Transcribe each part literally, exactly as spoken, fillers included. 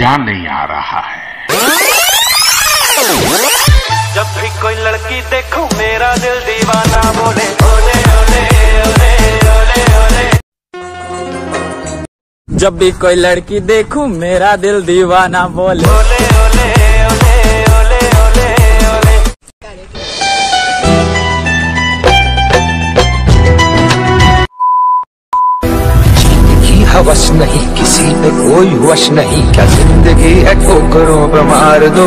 नहीं आ रहा है। जब भी कोई लड़की देखूं, मेरा दिल दीवाना बोले, ओले ओले ओले ओले ओले। जब भी कोई लड़की देखूं, मेरा दिल दीवाना बोले। की हवस नहीं, किसी पे कोई वश नहीं, क्या जिंदगी है, ठोकरों पे मार दो।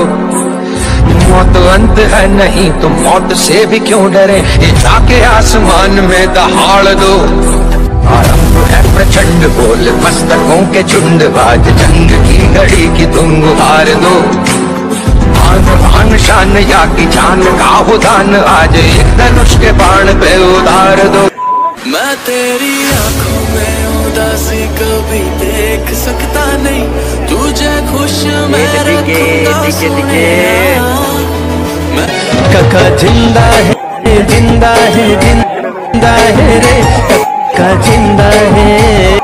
मौत अंत है नहीं, तुम मौत से भी क्यों डरे, ये जाके आसमान में दहाड़ दो। आरंभ है प्रचंड बोल, मस्तकों के झुंड, आज जंग की घड़ी की तुम गुहार दो। आन बान शान या की जान का हो दान, आज एक धनुष के बाण पे उतार दो। मैं तेरी आंखों में उदासी कभी देख सकता नहीं, तुझे खुश मैं रखूंगा सोनिया। काका जिंदा है, जिंदा है, जिंदा है रे, काका जिंदा है।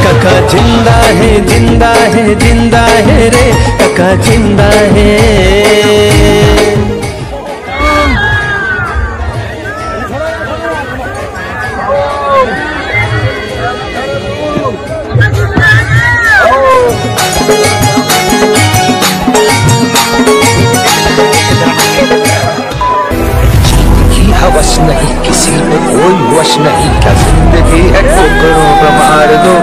काका जिंदा है, जिंदा है, जिंदा है रे, काका जिंदा है। की हवस नहीं, किसी पे कोई वश नहीं, क्या जिंदगी है, ठोकरों पे मार दो।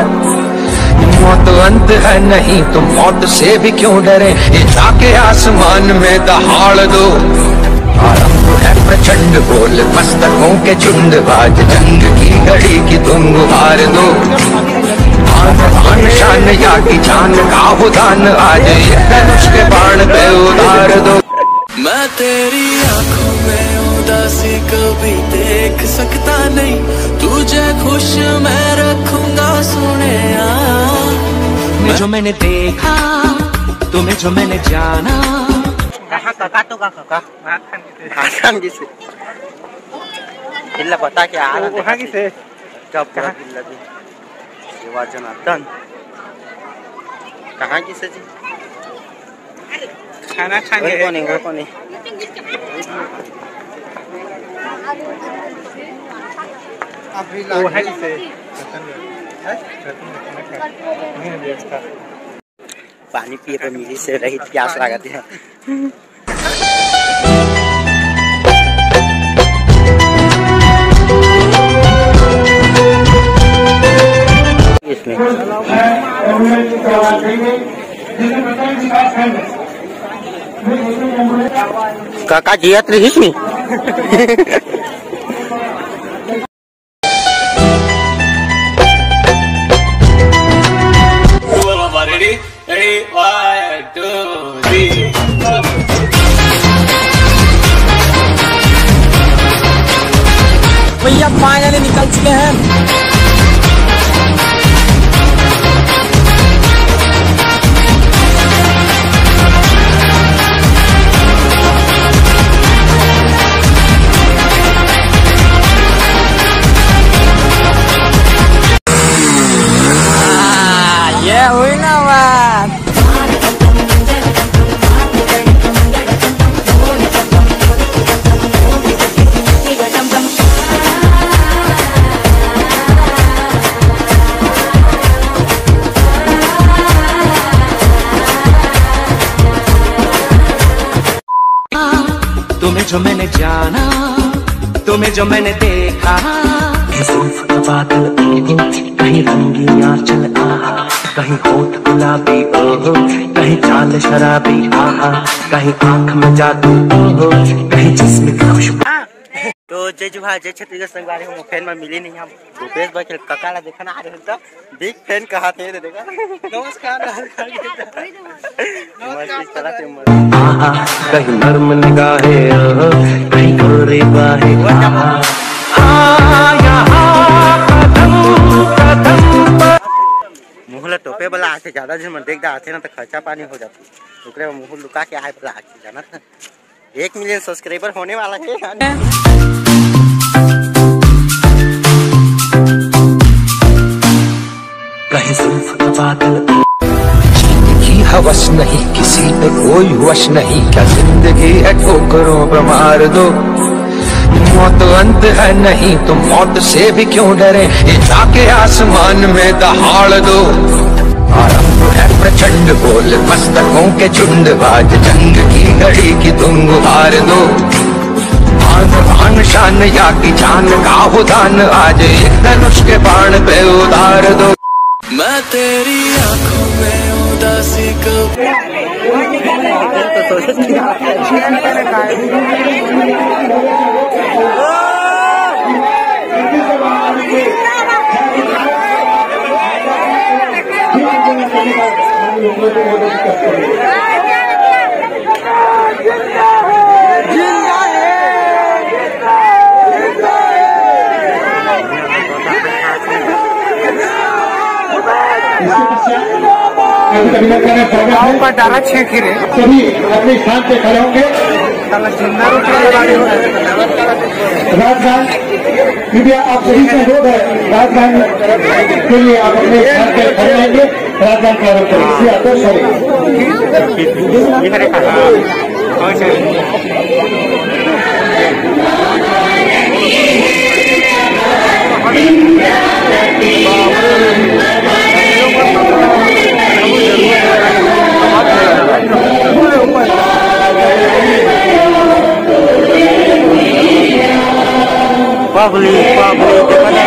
मौत अंत है नहीं, तुम मौत से भी क्यों डरे, ये जाके आसमान में दहाड़ दो। आरंभ है प्रचंड बोल, मस्तकों के झुंड, आज जंग की घड़ी की तुम गुहार दो। आन बान शान या की जान का हो दान, आज ये धनुष के बाण पे उतार दो। मैं तेरी आंखों में उदासी कभी देख सकता नहीं, तुझे खुश मैं रखूंगा सोनिया। तुम्हें जो मैंने देखा, तुम्हें जो मैंने जाना। कहाँ काका तो का काका? काका किसे? इल्ला बता के आ रहा। कहाँ किसे? जब पूरा दिल लगे। सेवा जनार्दन। कहाँ किसे जी? खाना खाने वो कोनी, वो कोनी। वो है किसे? पानी पिए पर मिली से रहित प्यास लागत है। इसमें काका जियत रहिस नी। भैया finally निकल चुके हैं। ये हुई ना बात। तुम्हें जो मैंने जाना, तुम्हें जो मैंने देखा। जुल्फ का बादल, कहीं रंगीन आंचल, आहा। कहीं होठ गुलाबी, ओहो। कहीं चाल शराबी, आहा। कहीं आंख में जादू, ओहो। कहीं जिस्म की खुशबू। तो जय जोहार, जय छत्तीसगढ़ संगवारी हो। मोर fan मन मिले नहीं हम। भूपेश बघेल कका ला देखना आ रहे हैं तो big fan कहा थे, देखा। नमस्कार, नमस्कार। मस्ती चला थे, मस्ती। आहा, कहीं नर्म निगाहें, आहा, कहीं गोरी बाहें, आहा। हाँ, यहाँ कदम कदम पर। मुँह ला टोपे वाला आथे, ज्यादा झन मन देख डारथे ना, तो खर्चा पानी हो जाथे। ओकरे बर मुँह लुका के आए वाला आथे, जानत हस? एक million subscriber होने वाला है। कहीं जुल्फ का बादल। जीने की हवस नहीं किसी पे, कोई वश नहीं, क्या जिंदगी है ठोकरों पे मार दो। मौत अंत है नहीं तो मौत से भी क्यों डरे, ये जाके आसमान में दहाड़ दो। आरंभ है प्रचंड बोल बंदकों के झुंड, आज जंग की घड़ी की तुम गुहार दो। आन आन शान या की जान का हो दान, आज एक धनुष के बाण पे उतार दो। मैं तेरी आंखों में उदासी को गाँव का डारा छेंक ही रहे। सभी अपने स्थान पे खड़े होंगे। साला जिंदा रोटी के बारे में। राजगान, कृपया आप सभी से अनुरोध है, राजगान के लिए आप अपने स्थान पे खड़े रहेंगे। राजगान प्रारंभ करेंगे। Shri Atul sorry. Public, public, देखो ना।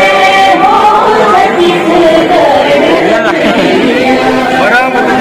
बड़ा मतलब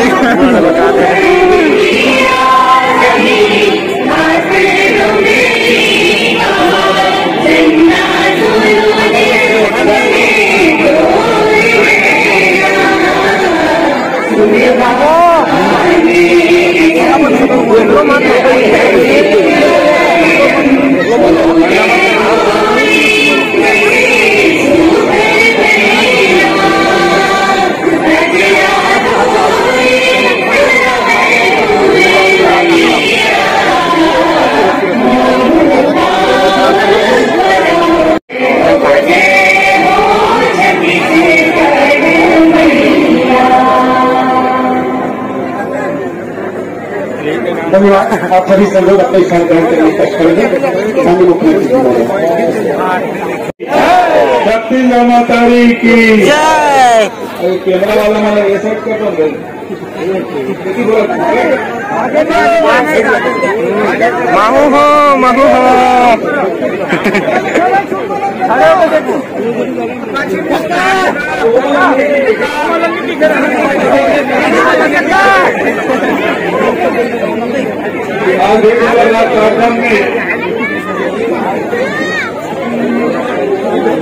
धन्यवाद। आप सभी संगत अपने स्थान ग्रहण करने का कष्ट करेंगे। माननीय मुख्यमंत्री जी महोदय। छत्तीसगढ़ माता दी की जय। अरे कैमरा वाला माने ये सब कर दो। महू हो, महू हो। आज एक बार कार्यक्रम में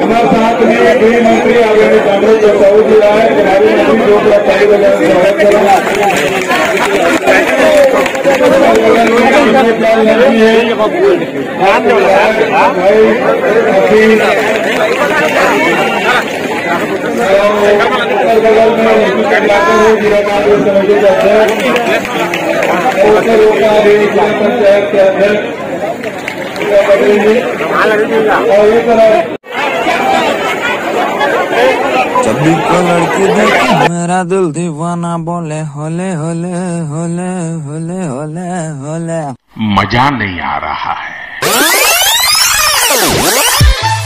हमारे साथ में गृह मंत्री आदरणीय ताम्रध्वज साहू जी आए, हमारे मंत्री जो प्रस्तावित स्वागत करेंगे। भाई, अभी उत्तर बगल में उनकी कटलाकर है, जिला कांग्रेस समिति के अध्यक्ष, उत्तर रोका है, जिला पंचायत के अध्यक्ष, और ये तरह जब भी कोई लड़की देखे मेरा दिल दीवाना बोले होले होले होले होले होले होले। मजा नहीं आ रहा है।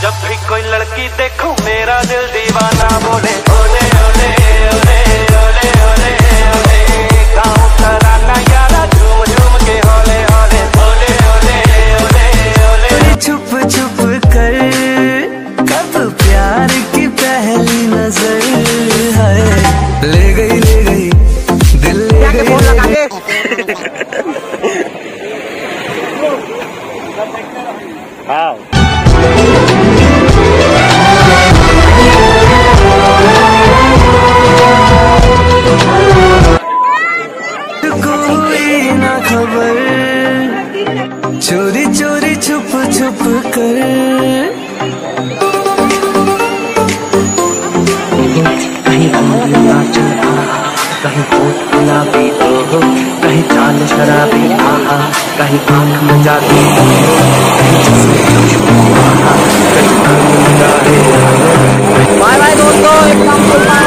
जब भी कोई लड़की देखूं मेरा दिल दीवाना बोले होले होले होले होले होले होले। गाँव तराना यारा झूम झूम के होले होले होले होले होले होले। छुप छुप कर कब प्यार की पहली नजर है, ले गई, ले गई, दिल ले गई, ले गई। हाँ। होठ गुलाबी, ओहो, कहीं चाल शराबी, आहा, कहीं आंख में जादू, कहीं चश्मे, आहा, कहीं आंख में जादू। बाय बाय दोस्तों, एकदम सुपर।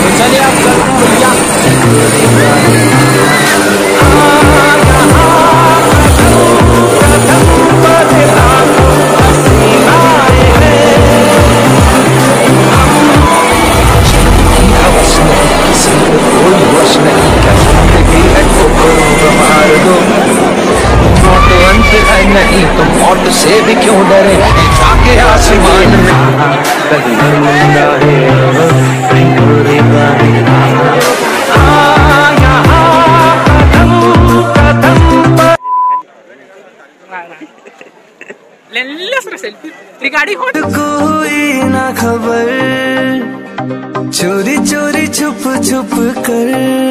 तो चलिए, अब चलते हैं भैया। कोई वश नहीं कर सकते कि है तो करो मार दो। मौत अंत है नहीं तो मौत से भी क्यों डरे, जाके आसमान में। कहीं बरमुंडा है, कहीं गोरेगा है। हाँ, यहाँ कदम कदम पर। ले, ले, ले, selfie। गाड़ी हो। कोई ना खबर, चोरी चोरी छुप छुप कर।